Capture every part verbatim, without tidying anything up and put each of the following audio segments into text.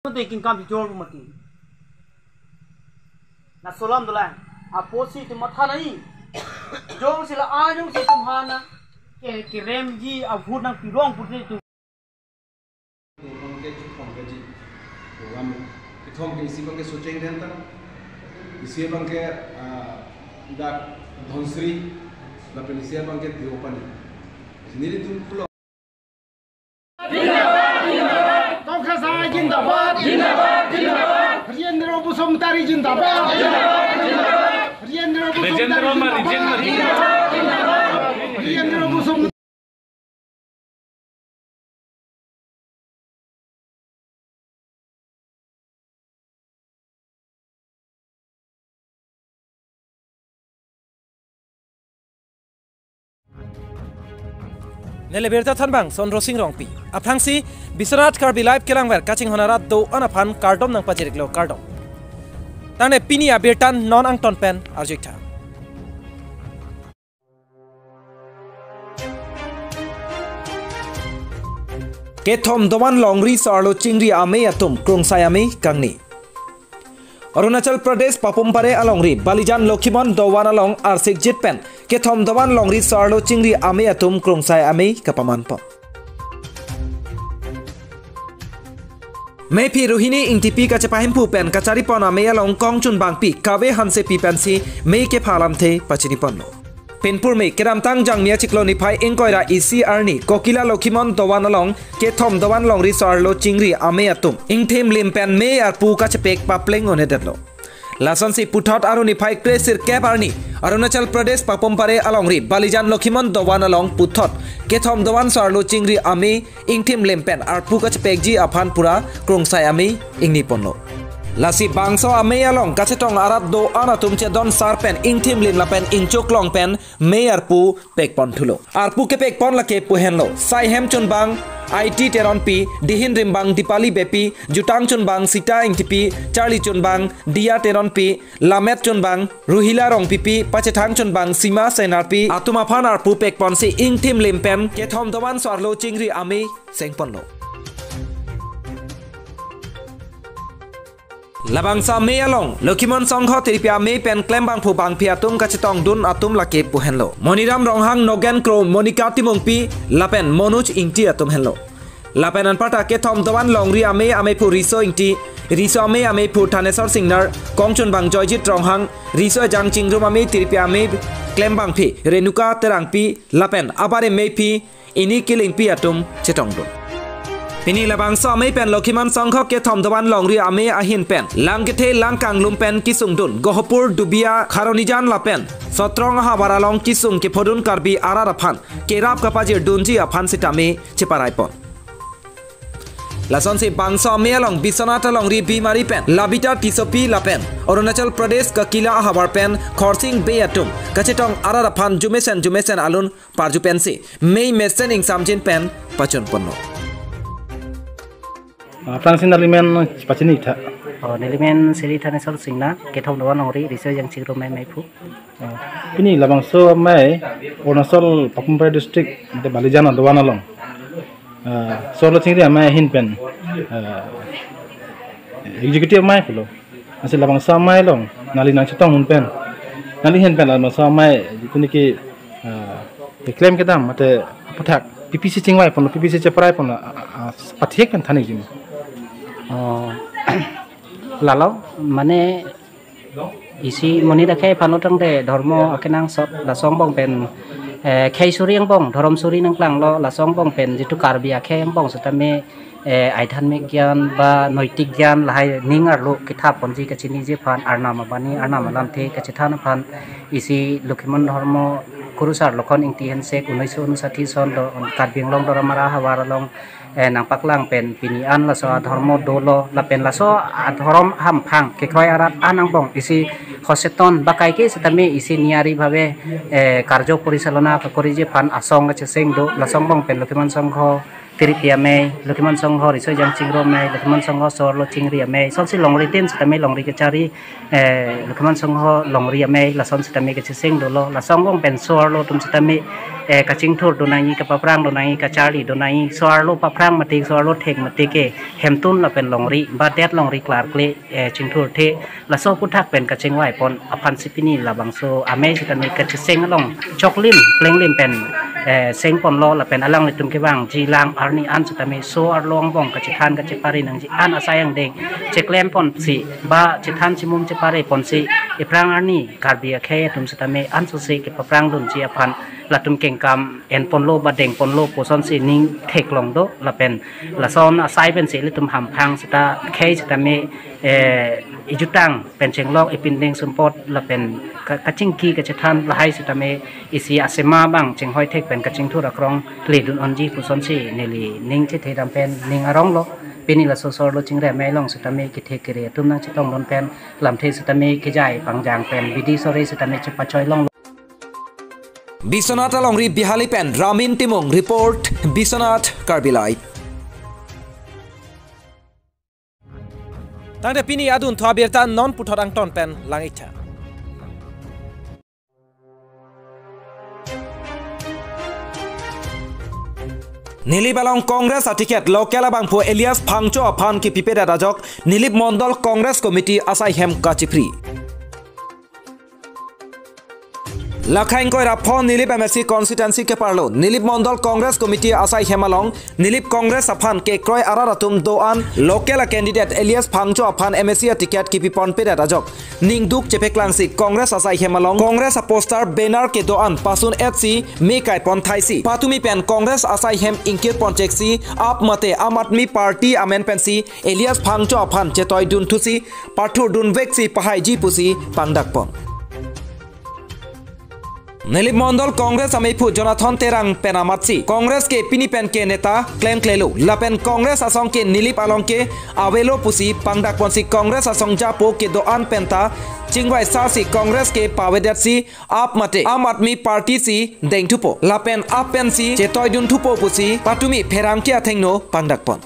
Mate kingkam jor mati. Na solam dolang. Apotsi itum matha nangji. Jongsi la ajongsi itum hana ke keremji abhut nangpirong pute itum. Abangke kethom ke ji. Program kethom ke isi abangke Socheng Dhenta. Isi abangke, ah, dak Dhonsri. Lapen isi abangke Deopani. Isi nelitum pulo. Congress ai jindabad. Jindabad, jindabad. Rajendra Basumatary jindabad. Jindabad, jindabad. Rajendra Basumatary Rajendra ma, jindabad. Rajendra ma. Rajendra Basumatary. Neli birta thanbang Sondro Sing Rongpi. Aphrangsi Biswanath Karbi Live kelangver kachinghon arat do-an aphan kardom nangpachiriklo, kardom. Tangte pini abirta non angton pen arjuitha. Kethom dovan longri so-arlo chingri amei atum krungsai amei kangni. Arunachal Pradesh Papumpare alongri Balijan Lokhimon dovan along arsikjit pen kethom dovan longri so-arlo chingri amei atum krungsai amei kapamanpon. Meiphi Rohini Ingtipi kachepahemphu pen kacharipon amei along kongchunbangpi Kave Hansepi pensi mei kepha alamthe pachiniponlo. Pinpur mei kedamtang Jangmi achiklo niphai ingkoi ra isi arni Kokila Lokhimon dovan along kethom dovan longri so-arlo chingri amei atum ingthim lim pen mei arpu kachepek papleng un-edetlo. Lasonsi puthot arni niphai kre sirkep arni Arunachal Pradesh Papumpare alongri Balijan Lokhimon dovan along puthot kethom dovan so-arlo chingri amei ingthim lim pen arpu kachepekji aphan pura krungsai amei ingniponlo. Lasi bangso amei along kachetong arat do-an atum chedon sar pen ingthim lim lapen ingchoklong pen mei arpu pekpon thulo. Arpu kepekpon lake pu henlo: Saihem chunbang Aiti Teronpi, Dihin rimbang Dipali Beypi, Jutang chunbang Sita Ingtipi, Charli chunbang Dia Teronpi, Lammet chunbang Ruhila Rongpipi, Pachethang chunbang Sima Senarpi atum aphan arpu pekponsi ingthim lim pen kethom dovan so-arlo chingri amei sengponlo. Labangso amei along Lokhimon Songho tiripi amei pen klembangphu bangphi atum kachetongdun atum lake pu henlo: Moniram Ronghang, Nogen Kro, Monica Timungpi lapen Manoj Ingti atum henlo. Lapen anparta kethom dovan longri amei ameiphu Riso Ingti, riso amei ameiphu Thanesor Singnar, kongchunbang Joyjit Ronghang, riso ejang chingrum amei tiripi amei klembangphi Renuka Terangpi lapen abare meiphi Ini Kilingpi atum chetongdun. Pini labangso amei pen Lokhimon Songho kethom dovan longri amei ahin pen lang kethe lang kanglum pen kesungdun Gohapur, Dubia, Kharonijan lapen Sotrong ahavar along kesung kephodun Karbi arat aphan kerap kapajirdunji aphan sitame cheparaipon. Lasonsi bangso amei along Biswanath alongri Bimari pen Labita Tissopi lapen Arunachal Pradesh Kokila ahavar pen Khorsing Bey atum kachetong arat aphan jumesen jumesen alun parju pensi mei mesen ingsamjin pen pachunponlo. Aphrangsi neli men pachini tha. Oh, neli men Sri Thanesor Singnar, kethom dovan longri riso ejang chingrum amei ameiphu. Ah, pini labangso amei Arunachal Papumpare district, mate Balijan dovan along, ah, so-arlo chingri amei ahin pen, ah, executive amei pulo. Lasi labangso amei along neli nangchetongdun pen, neli ahin pen labangso amei jitu niki, ah, keklem kedam mate aphuthak P P C chingvaiponlo, P P C cheparaiponlo, ah, ah, pathek pen than-ikji. Oh, lalo, mane isi monit akhei aphan lo tangte dhormo akenangsot laso angbong pen, eh, khei suri angbong, dhorom suri nangklanglo, laso angbong pen jitu Karbi akhei angbong sitame, eh, aidhyatmik gyan ba noitik gyan lahai ning arlo kethapponji kachiniji aphan, Arnam abani Arnam alamthe kachethan aphan isi Lokhimon dhormo kurusar Lokhon Ingti Hensek unniso unsathi son do Karbi Anglong Doramara ahavar along, eh, nangpaklang pen pini an laso adhormo dolo lapen laso adhorom hamphang kekroi arat an angbong isi hoseton bakai ke sitame isi niyari bhabe, eh, karjo porichalona kakoriji aphan asong kacheseng do, laso angbong pen Lokhimon Songho tiripi amei, Lokhimon Songho riso ejang chingrum amei, Lokhimon Songho so-arlo chingri amei, sonsi longri tin sitame longri kechari, eh, Lokhimon Songho longri amei, lason sitame kacheseng dolo, laso angbong pen so-arlo atum sitame eh, kachingthur do nangji, kapaprang do nangji, kacharli do nangji, so-arlo paprang mati, so-arlo thek mati ke hemtun lapen longri, ba det longri klarkle, eh, chingthurthe, laso aphuthak pen kachingvai pon aphan si pini labangso amei sitame kacheseng along choklim plenglim pen, eh, seng ponlo lapen alanglitum kevangji lang arni an sitame so-arlo angbong kachethan kachepare nangji an asai angdeng cheklem ponsi ba chethan chimum chepare ponsi iphrang arni Karbi akhei atum sitame ansose kepaprang dunji aphan latum kengkam en ponlo ba deng ponlo pusonsi ning theklong do lapen lason asai pensi ilitum hamphang sita khei sitame, eh, ijutang pen chenglok ipindeng sumpot lapen ka-, kachingki kachethan lahai sitame isi asema abang chinghoi thek pen kachingthur akrong kledun unji pusonsi neli ning chethedam pen ning aronglo. Pini laso so-arlo chingre amei along sitame kethe kere atum nangchetongdun pen lamthe sitame kejai pangjang pen bidi sore sitame chepachoi longlo. Biswanath alongri Bihali pen Ramin Timung report, Biswanath Karbi Live. Tangte pini adunthu abirta non puthot angton pen lang-iktha. Nilip along Congress aticket local abangphu Elias Phangcho aphan kepipedet ajok Nilip Mondol Congress Committee asai hem kachipri. Lakhain koira pho Nilip M A C constituency keparlo Nilip Mondol Congress Committee asai hem along Nilip Congress aphan kekroi arat atum do-an local a candidate Elias Phangcho aphan M A C a ticket kepi ponpedet ajok ningduk chepeklangsi Congress asai hem along Congress a poster banner kedo-an pasun-etsi me kai pon thaisi patumi pen Congress asai hem ingkir pon cheksi Aap mate Aam Aadmi Party amen pensi Elias Phangcho aphan chetoi dunthusi pathur dunveksi pahaiji pusi pangdak pon. Nilip Mondol Congress ameiphu Jonathan Terang pen amatsi Congress ke pini pen ke neta klemklelo lapen Congress asong ke Nilip along ke avelo pusi pangdak ponsi Congress asong japo kedo-an penta chingvai sasi Congress ke pavedetsi Aap mate Aam Aadmi Party si dengthupo lapen Aap pensi chetoi dunthupo pusi patumi pherangke athengno pangdak pon.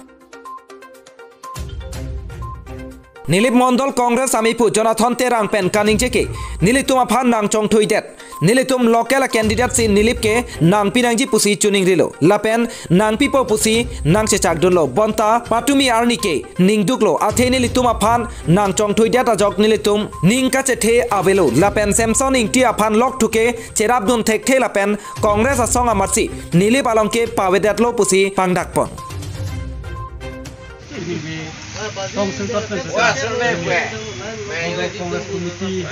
Nilip Mondol Congress ameiphu Jonathan Terang pen kaningje ke nelitum aphan nangchongthuidet. Nelitum local a candidate si Nilip ke nangpi nangji pusi chuningrilo. Lapen nangpipo pusi nangchechakdunlo. Bonta patumi arni ke ningduklo. Athe nelitum aphan nangchongthuidet ajok nelitum ning kachethe avelo. Lapen Samson Ingti aphan lokthuke cherapdun thekthe lapen Congress asong amatsi Nilip along ke pavedetlo pusi pangdak pon. Tong sengkot pen Congress Committee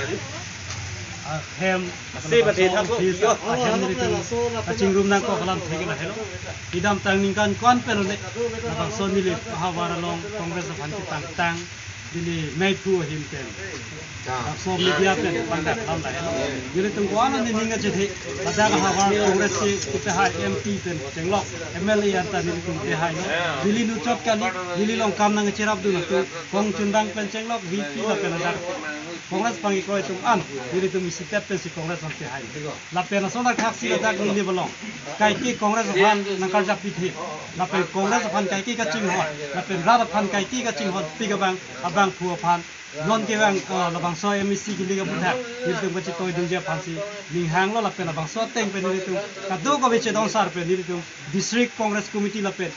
ahem, ahem nelitum kachingrum nangkok alam thek lahelo. Idamtang ningkan ko-an pen le labangso Nilip ahavar along Congress aphan ketangtang neli meiphu ahin pen laso media pen pangdak lam lahelo. Nelitum ko-an nening kachethe ladak ahavar Congress si kepahai M P pen chenglok M L A anta nelitum pehailo. Neli luchot kali, neli along kam nangcherapdun atum kong chundang pen chenglok V P lapen ladak Congress pangikoi atum an nelitum isitep pensi Congress an pehai. Lapen ason akhak si ladak Nilip along kaike Congress aphan nangkarjap pithe. Lapen Congress aphan kaike kachinghon, lapen rat aphan kaike kachinghonpik abang, abangphu aphan non kevang, eh, labangso M A C kili kaputhak nelitum kachetoi dunji aphansi ning hanglo lapen labangso ateng pen nelitum kadokave chedon sar pen nelitum District Congress Committee lapen,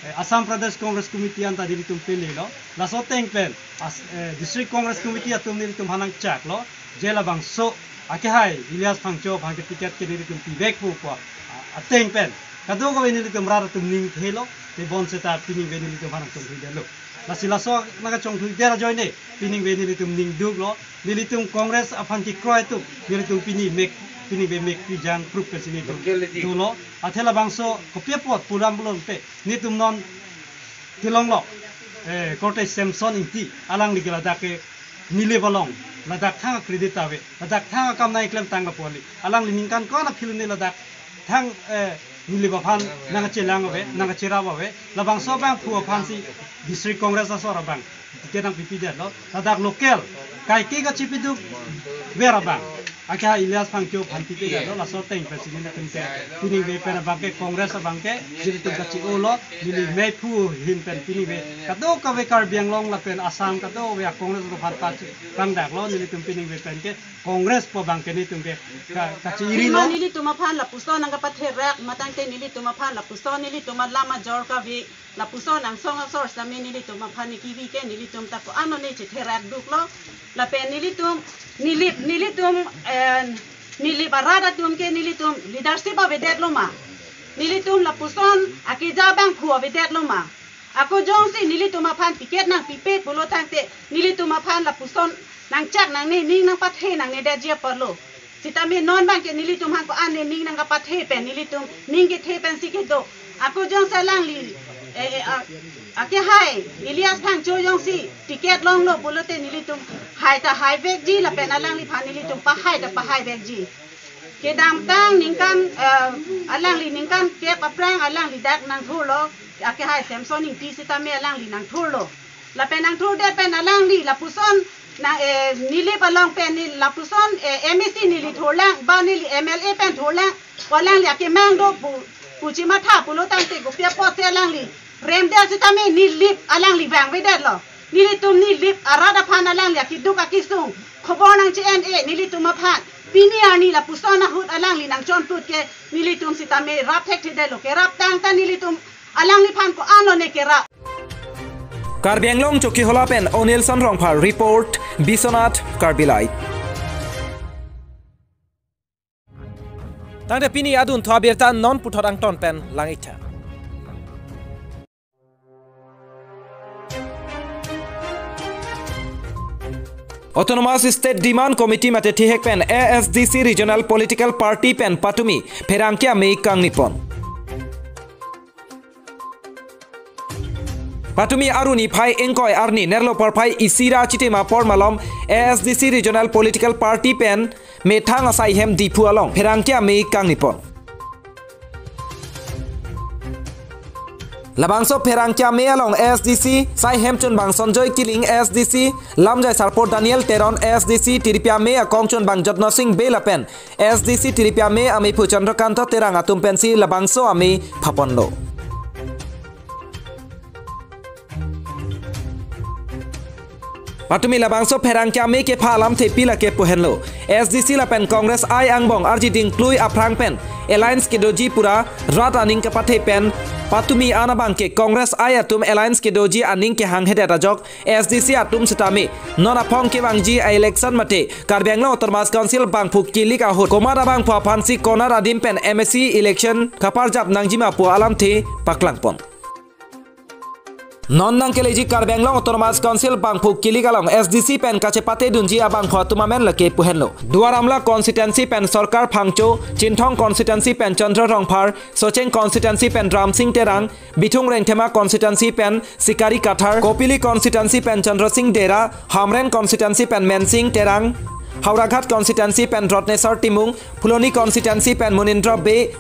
eh, Assam Pradesh Congress Committee anta nelitum pelelo. Laso ateng pen as, eh, District Congress Committee atum nelitum aphan nangchaklo je labangso akehai Elias Phangcho aphan ke ticket ke nelitum pivekpo pu, ah, ateng pen kadokave nelitum rat atum ning thelo, tebon seta pining ve nelitum aphan nangchongthuidetlo. Lasi laso nangkachongthuidet ajoine pining ve nelitum ningduklo, nelitum Congress aphan kekroi atum nelitum pini mek, pining ve mek pijang proof pensi nelitum dolo. Athe labangso kopi apot pulam pulote nelitum non kelonglo, eh, korte Samson Ingti alangli ke ladak ke Nilip along ladak thang credit ave, ladak thang akam nangklemtang lapu kali. Alangli ningkan ko-an aphi lone ladak thang, eh, Nilip aphan nangkachelang ave, nangkacherap ave. Labangso abangphu aphansi District Congress asor abang ticket nangpipidetlo. Ladak local kaike kachipiduk ver abang Ake Elias Phangcho aphan ticket ado laso ateng pen si nelitum ke pining ve pen abang ke Congress abang ke nelitum kachi-olo, neli mephu ahin pen pining ve kadokave Karbi Anglong lapen Assam kadokave a-Congress aphan pachipangdaklo, nelitum pining ve pen ke Congress pu abang ke nelitum ke ka, kachi-iri lo. Nelitum aphan lapuson nangkapatherak, matangte nelitum aphan lapuson nelitum alam ajor kave, lapuson angsong asor sitame nelitum aphan ne kivi ke nelitum ta ko-an lone chitherak duklo. Lapen nelitum, nilip, nelitum, eh, nilip arat atum ke nelitum leadership avedet lo ma? Nelitum lapuson akeja abangphu avedet lo ma? Ako jongsi nelitum aphan ticket nangpipe pulo tangte nelitum aphan lapuson nangchak nangne, ning nangpathe nangnedetji apotlo. Sitame non abang ke nelitum aphan ko-an ne ning nangkapathe pen, nelitum ning kethe pensi kedo. Ako jongsi alangli, eh, eh, ah, akehai Elias Phangcho jongsi ticket longlo pulote nelitum hai ta haivekji lapen alangliphan nelitum pahai ta pahaivekji. Kedamtang ningkan, eh, alangli ningkan kep aphrang alangli dak nangthurlo, akehai Samson Ingti sitame alangli nangthurlo. Lapen nangthurdet pen alangli lapuson nang, eh, nilip along pen ne lapuson, eh, M A C neli thurlang, ba neli M L A pen thurlang, alangli akemang do pu, puchimatha pulo tangte kopi apotsi alangli remdet sitame nilip alangli vangvedetlo. Nelitum nilip arat aphan alangli akeduk akesung khobor nangchi-en-e nelitum aphan. Pini arni lapuson ahut alangli nangchonput ke nelitum sitame rap thekthedetlo, kerap tang ta nelitum alangliphan ko-an lone kerap. Karbi Anglong Chokihola pen Onilson Rongphar report, Biswanath Karbi Live. Tangte pini adunthu abirta non puthot angton pen lang-iktha. Autonomous State Demand Committee mate thihek pen A S D C Regional Political Party pen patumi pherangke amei kangnipon. Patumi aruni phai ingkoi arni nerlo porphai isi ra chitima apor malom A S D C Regional Political Party pen methang asaihem Diphu along pherangke amei kangnipon. Labangso pherangke amei along A S D C saihem chunbang Sanjoy Killing, A S D C lamjai sarpo Daniel Teron, A S D C tiripi amei akong chunbang Jotno Sing Bey lapen A S D C tiripi amei amephu Chandrakanta Terang atum pensi labangso amei phaponlo. Patumi labangso pherangke amei kepha alamthe pi lake pu henlo. A S D C lapen Congress ai angbong arji dingklui aphrang pen alliance kedoji pura rat aning kapathe pen patumi an abang ke Congress ai atum alliance kedoji aning kehanghedet ajok A S D C atum sitame non aphong kevangji a-election mate Karbi Anglong Autonomous Council bangphu kilik ahut komat abangphu aphansi konat adim pen M A C election kaparjap nangjima pu alamthe paklangpon. Non nangkeleji Karbi Anglong Autonomous Council bangphu kilik along A S D C pen kachepate dunji abangphu atum amen lake pu henlo. Duar Amla constituency pen Sorkar Phangcho, Chinthong constituency pen Chandra Rongphar, Socheng constituency pen Ramsing Terang, Bithung Rengthema constituency pen Sikari Kathar, Kopili constituency pen Chandra Sing Dera, Hamren constituency pen Mensing Terang, Howraghat constituency pen Rotnesar Timung, Phuloni constituency pen Munindra Bey,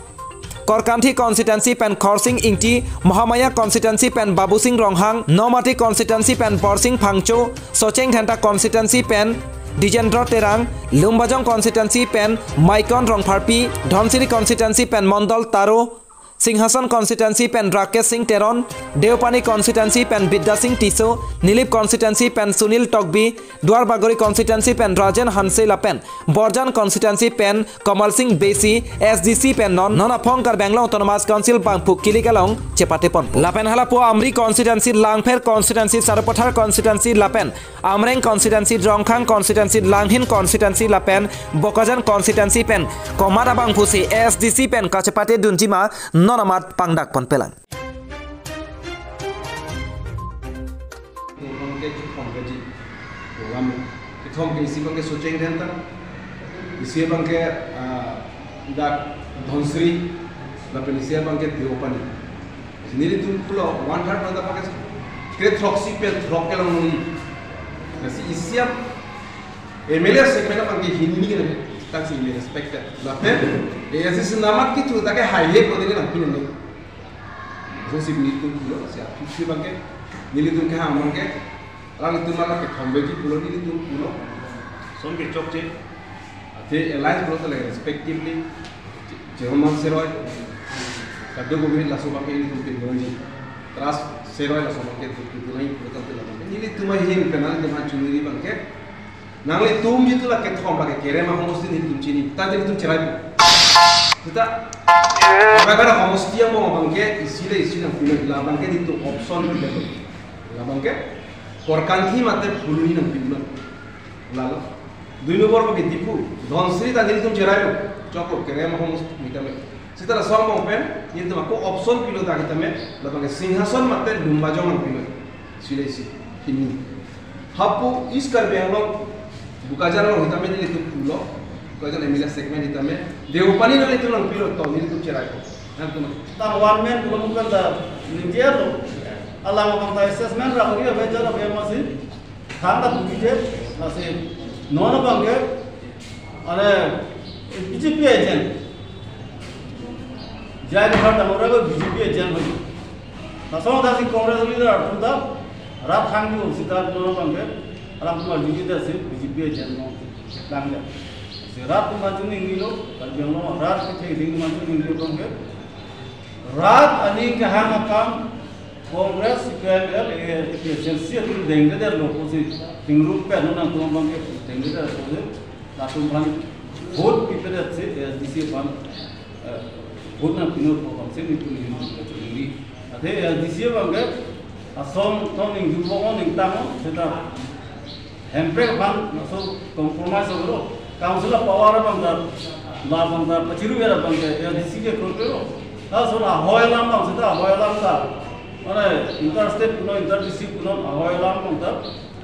Korkanthi constituency pen Khorsing Ingti, Mahamaya constituency pen Babusing Ronghang, Nomati constituency pen Borsing Phangcho, Socheng Dhenta constituency pen Dijendra Terang, Lumbajong constituency pen Maikon Rongpharpi, Dhansiri constituency pen Mondol Taro, Singhason constituency pen Rakesh Sing Teron, Deopani constituency pen Bidya Sing Tisso, Nilip constituency pen Sunil Tokbi, Duar Bagori constituency pen Rajen Hanse lapen Borjan constituency pen Kamal Sing Bey si A S D C pen non non aphong Karbi Anglong Autonomous Council bangphu kilik along chepatepon. Lapen halapu Amri constituency, Langpher constituency, Sarupathar constituency lapen Amreng constituency, Rongkhang constituency, Langhin constituency lapen Bokajan constituency pen komat abangphu si A S D C pen kachepate dunjima non amat pangdakpon pelang. Kethom ke kethom ke program. Kethom ke isi abang ke Socheng Dhenta, isi abang ke, ah, dak Dhansiri, lapen isi abang ke Deopani. Nelitum pulo one third manda pakai kre throksi pen throk kelong nangji. Lasi isi am M L A segment abang ke hini ke nang, taksi ini respected. Lapen A S D C namat kitu ta ke hai he ko dele nang pinang. Joseph nelitum pulo, si aphi si abang ke, nelitum kehang abang ke, alanglitum ala kethom veji pulo nelitum pulo. Som ke chokche. Te alliance pulote lake respectively, Chairman Seroi, Kadokave laso abangke ilitum pinpon nangji. Trust Seroi laso abangke pinpon nangji pulote labangke. Nelitum ahin pen nanglitum aphan chuniri abangke. Nanglitum jitu lake kethom lake kerem ahomosti nelitum chini. Ta nelitum cheraipo. Seta, Ragada homosti angbong abangke isi le isi nangpinoi, labangke nelitum option pilo. Labangke Korkanthi mate Phuloni nangpinoi. Lalo. Dui nombor abangke Diphu, Dhansiri ta nelitum cherailo. Choklo kerem ahomosti tame. Seta laso angbong pen, nelitum ako option pilo ta tame, labangke Singhason mate Lumbajong nangpinoi. Isi le isi, hini. Hapu East Karbi Anglong, Bokajan along tame nelitum pulo, Bokajan M L A segment tame, Deopani nelitum nangpilo to nelitum cherailo. Nangtum. Ta one man pulo mungkin ta ningjelo. Alang abang ta assessment ra ori abe jalo abe masi. Thang ta bukije, lasi non abangke, ane, B J P agent. Jai Bihar ta mora ko B J P agent hoy. Laso ta si Congress leader atum ta rat thang ju sita non abangke, alam tu arju kita si B J P agent non langja. Si rat tu maju ningjelo, Karbi Anglong rat ke thek ding maju ningjelo abangke. Rat aning kehang akam Congress, C P I M L, A P H L C atum dengdedetlo pusi, thingrup pen nangtum abangke dengdedetlo pusi, latum aphan vote pipedet si, A S D C aphan, eh, vote nangpinon pu abangsi nelitum ahin kachoningri. Athe A S D C abangke, ason tong ningjupo o ningtang o, seta Hemprek aphan laso compromise olo. Council a-power abang ta, la abang ta, pachiru ya abang ta, A S D C ke kro kro. Laso la ahoi alam abang seta, ahoi alam ta. Mane interstate punon, inter-district punon, ahoi alam abang ta.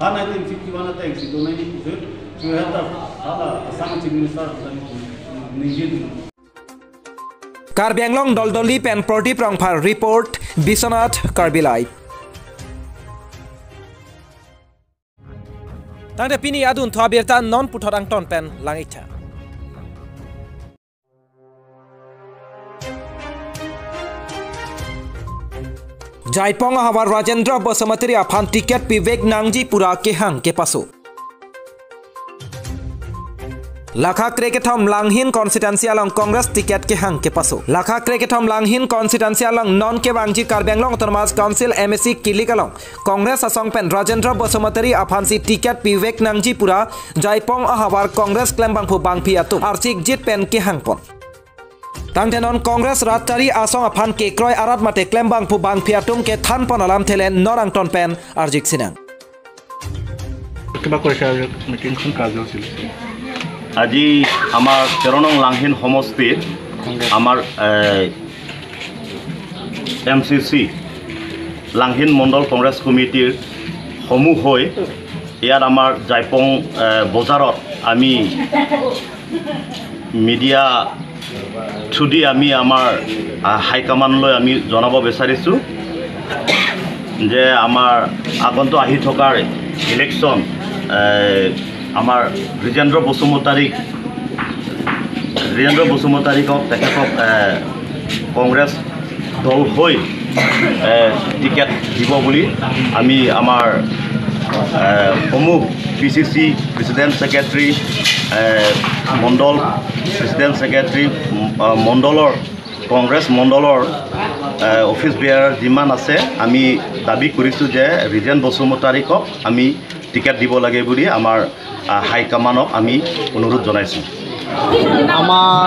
Ha nineteen fifty-one ateng si donai ni pusi, chu heta, hala Assam Chief Minister pusi ningje dun. Karbi Anglong Doldoli pen Pradip Rongphar report, Biswanath Karbi Live. Tangte pini adunthu abirta non puthot angton pen lang-iktha. Jaipong ahavar Rajendra Basumatary aphan ticket pivek nangji pura kehang kepaso. Lakha krekethom Langhin constituency along Congress ticket kehang kepaso. Lakha krekethom Langhin constituency along non kevangji Karbi Anglong Autonomous Council M A C kilik along Congress asong pen Rajendra Basumatary aphansi ticket pivek nangji pura Jaipong ahavar Congress klembangphu bangphi atum archikjit pen kehangpon. Tangte non Congress rat chari asong aphan kekroi arat mate klembangphu bangphi atum kethanpon alamthe le non angton pen arjik sinang. কিবা কৈছে আজি মিটিংখন কাৰ্যসূচী? আজি আমাৰ তেৰ নং লাংহিন সমষ্টিত আমাৰ, এ, এম চি চি, লাংহিন মণ্ডল কংগ্ৰেছ কমিটিৰ সমূহ হৈ ইয়াত আমাৰ জাইপং, এ, বজাৰত আমি মিডিয়া থ্ৰুদি আমি আমাৰ, আ, হাইকমাণ্ডলৈ আমি জনাব বিচাৰিছোঁ যে আমাৰ আগন্তুক আহি থকাৰ ইলেকশ্যন, এ, আমাৰ ৰিজেন্দ্ৰ বসুমতাৰীক, ৰিজেন্দ্ৰ বসুমতাৰীকক তেখেতক, এ, কংগ্ৰেছ দল হৈ, এ, টিকেট দিব বুলি আমি আমাৰ, এ, সমূহ পি চি চি প্ৰেচিডেণ্ট ছেক্ৰেটাৰী, এ, মণ্ডল প্ৰেচিডেণ্ট ছেক্ৰেটাৰী, ম-, আ, মণ্ডলৰ, কংগ্ৰেছ মণ্ডলৰ, এ, অফিচ বেয়াৰ যিমান আছে, আমি দাবী কৰিছোঁ যে ৰিজেন বসুমতাৰীকক আমি টিকেট দিব লাগে বুলি আমাৰ, আ, হাইকমাণ্ডক আমি অনুৰোধ জনাইছোঁ। আমাৰ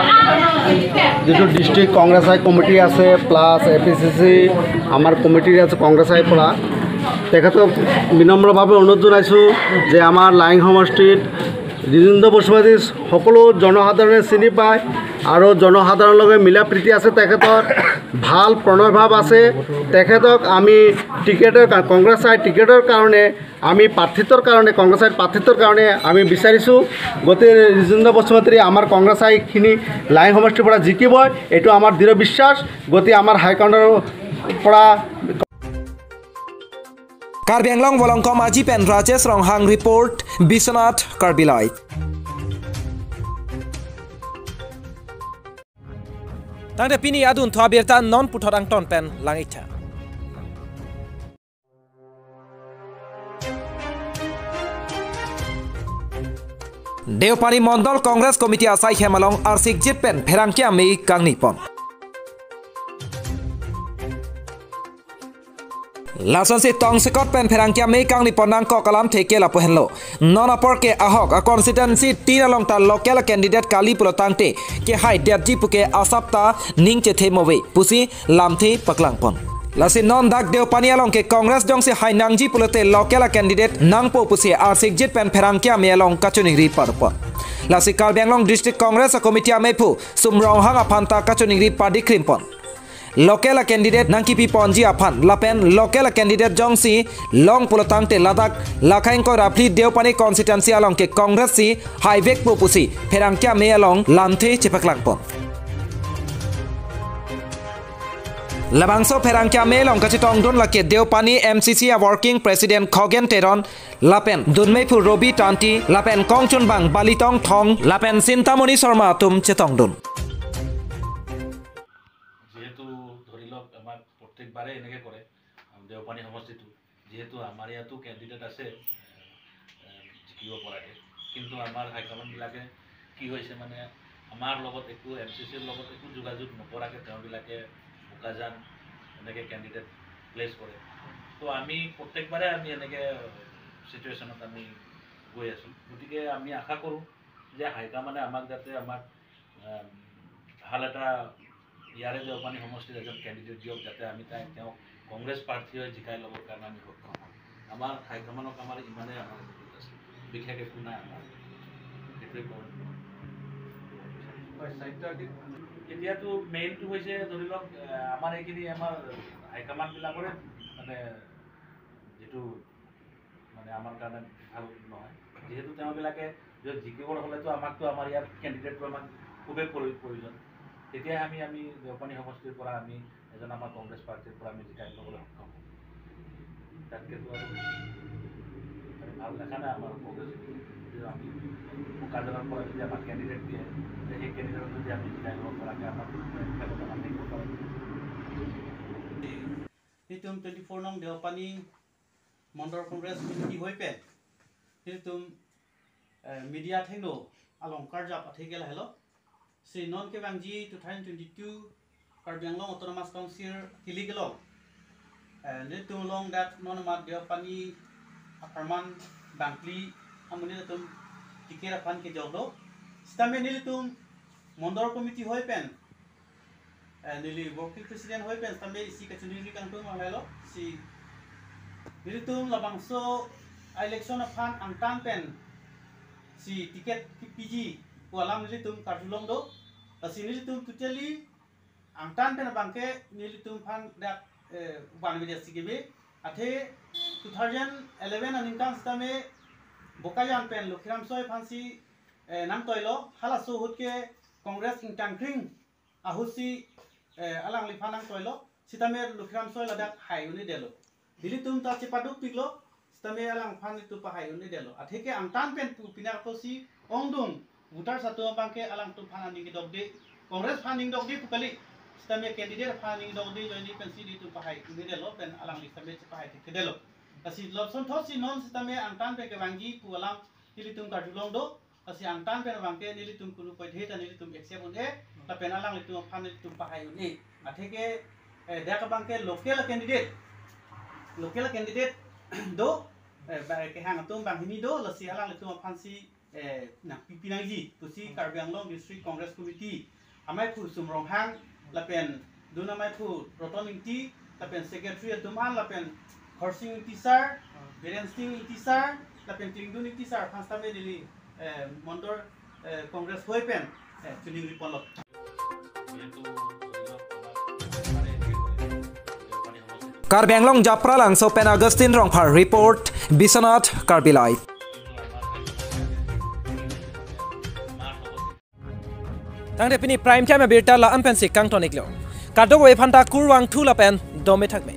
যিটো ডিষ্ট্ৰিক্ট কংগ্ৰেছ আই কমিটি আছে, প্লাছ এ পি চি চি আমাৰ কমিটিৰ আছে কংগ্ৰেছ আইৰ পৰা, তেখেতক বিনম্ৰভাৱে অনুৰোধ জনাইছোঁ যে আমাৰ লাইং সমষ্টিত ৰিজেন্দ্ৰ বসুমতাৰী সকলো জনসাধাৰণে চিনি পায় আৰু জনসাধাৰণৰ লগত মিলা প্ৰীতি আছে তেখেতৰ, ভাল প্ৰণয় ভাৱ আছে। তেখেতক আমি টিকেটৰ কা-, কংগ্ৰেছ আই টিকেটৰ কাৰণে আমি প্ৰাৰ্থিত্বৰ কাৰণে, কংগ্ৰেছ আইৰ প্ৰাৰ্থিত্বৰ কাৰণে আমি বিচাৰিছোঁ। গতিকে ৰিজেন্দ্ৰ বসুমতাৰী আমাৰ কংগ্ৰেছ আইখিনি লাইং সমষ্টিৰ পৰা জিকিবই, এইটো আমাৰ দৃঢ় বিশ্বাস। গতিকে আমাৰ হাইকমাণ্ডৰ পৰা Karbi Anglong Volongkom Aji pen Rajesh Ronghang report, Biswanath Karbi Live. Tangte pini adunthu abirta non puthot angton pen lang-iktha. Deopani Mondol Congress Committee asai hem along arsikjit pen pherangke amei kangni pon. Lasonsi tongsekot pen pherangke amei kangni pon nangkok alamthe ke lapu henlo. Non apor ke ahok a constituency tin along ta local candidate kali pulo tangte kehai detji puke asap ta ning chethe move pusi lamthe paklang pon. Lasi non dak Deopani along ke Congress jongsi hai nangji pulote local candidate nangpo pusi arsikjit pen pherangke amei along kachiningri pado pon. Lasi Karbi Anglong District Congress a Committee ameiphu Sum Ronghang aphan ta kachiningri padikrim pon. Local a candidate nangkipi ponji aphan lapen local a candidate jongsi long pulo tangte ladak lakha ingkoi ra phli Deopani constituency along ke Congress si haivekpo pusi pherangke amei along lamthe chepaklang pon. Labangso pherangke amei along kachetongdun lake Deopani M C C a Working President Khogen Teron lapen dunmeiphu Robi Tanti lapen kongchunbang Balitong Thong lapen Sintamoni Sharma atum chetongdun. যিহেতু ধৰি লওক, আমাৰ প্ৰত্যেকবাৰে এনেকে কৰে, আম, দেওপানী সমষ্টিটো, যিহেতু আমাৰ ইয়াতো কেণ্ডিডেট আছে, এ, এ, জিকিব পৰাকে, কিন্তু আমাৰ হাইকমাণ্ডবিলাকে কি হৈছে, মানে, আমাৰ লগত একো, এম চি চিৰ লগত একো যোগাযোগ নকৰাকে তেওঁবিলাকে বোকাজান এনেকে কেণ্ডিডেট প্লেচ কৰে। তো আমি প্ৰত্যেকবাৰে আমি এনেকে ছিটুৱেশ্যনত আমি গৈ আছোঁ। গতিকে আমি আশা কৰোঁ যে হাইকমাণ্ডে আমাক যাতে আমাক, এম, ভাল এটা ইয়াৰে দেওপানী সমষ্টিৰ এজন কেণ্ডিডেট দিয়ক, যাতে আমি তাইক, তেওঁক কংগ্ৰেছ প্ৰাৰ্থী হৈ জিকাই ল'বৰ কাৰণে আমি সক্ষম হওঁ। আমাৰ হাইকমাণ্ডক আমাৰ ইমানেই আমাৰ অনুৰোধ আছে, বিশেষ একো নাই আমাৰ, সেইটোৱে ক'ব। হয়, চাৰিটা দিন। এতিয়াতো মেইনটো হৈছে, ধৰি লওক, এ, আমাৰ এইখিনি আমাৰ হাইকমাণ্ডবিলাকৰে, মানে, যিটো, মানে, আমাৰ কাৰণে ভাল নহয়, যিহেতু তেওঁবিলাকে যদি জিকিবৰ হ'লেতো আমাকতো, আমাৰ ইয়াত কেণ্ডিডেটটো আমাক খুবেই প্ৰয়-, প্ৰয়োজন। তেতিয়াহে আমি, আমি দেওপানী সমষ্টিৰ পৰা আমি এজন আমাৰ কংগ্ৰেছ প্ৰাৰ্থীৰ পৰা আমি জিকাই ল'বলৈ সক্ষম হ'ম। তাতকেতো আৰু, আৰু ভাল দেখা নাই আমাৰ কংগ্ৰেছে। যদি আমি বোকাজানৰ পৰা যদি আমাক কেণ্ডিডেট দিয়ে, তে সেই কেণ্ডিডেটক যদি আমি জিকাই ল'ব পৰাকে আমাৰ খেলত আমাৰ থাকিব পাৰে। Nelitum twenty-four nong Deopani Mondol Congress Committee hoi pen nelitum, eh, media athengno along karjap athe ke lahelo. Si non kevangji two thousand twenty-two Karbi Anglong Autonomous Council kilik along, eh, nelitum along dak non amat Deopani apharman bangphli amonit atum ticket aphan kejok do. Sitame nelitum Mondol Committee hoi pen, eh, neli Working President hoi pen sitame isi kachiningri kangtung manglelo. Si nelitum labangso election aphan angtan pen si ticket kipiji pu alam nelitum karjulong do. Lasi nelitum totally angtan pen abangke nelitum aphan dak, eh, ban media si kebe. Athe two thousand eleven aningkan sitame Bokajan pen Lokhiram Soi aphansi, eh, nangtoilo, halaso ahut ke Congress ingtangkring ahutsi, eh, alangliphan nangtoilo, sitame Lokhiram Soi ladak hai un-edetlo. Nelitum ta chepaduk piklo, sitame alangphan itum pahai un-edetlo. Athe ke angtan pen pu pinak apotsi ongdung voters atum abangke alangtum aphan aning dokde, Congress aphan aning dokde pu kali, sitame candidate aphan aning dokde ajoine pensi nelitum pahai un-edetlo, pen alangli sitame chepahai thekthedetlo. Lasi lason thotsi non sitame angtan pen kevangji pu alam nelitum karjulong do. Lasi angtan pen abangke nelitum kunu poithe ta nelitum accept un-e, lapen alanglitum aphan nelitum pahai un-e. Athe ke, eh, dak abangke local candidate, local candidate do, eh, ba, kehang atum banghini do, lasi alanglitum aphansi, eh, nangpipi nangji pusi Karbi Anglong District Congress Committee ameiphu Sum Ronghang, lapen dun ameiphu Roton Ingti, lapen secretary atum an, lapen Khorsing Ingti sir, Biren Sing Ingti sir, lapen Klingdun Ingti sir aphan sitame neli, eh, Mondol, eh, Congress hoi pen, eh, chiningri ponlo. Karbi Anglong Japralangso pen Augustine Rongphar report, Biswanath Karbi Live. Tangte pini Prime Time abirta la-an pensi kangton-iklo. Kadokave aphanta kurvangthu lapen dome thakme.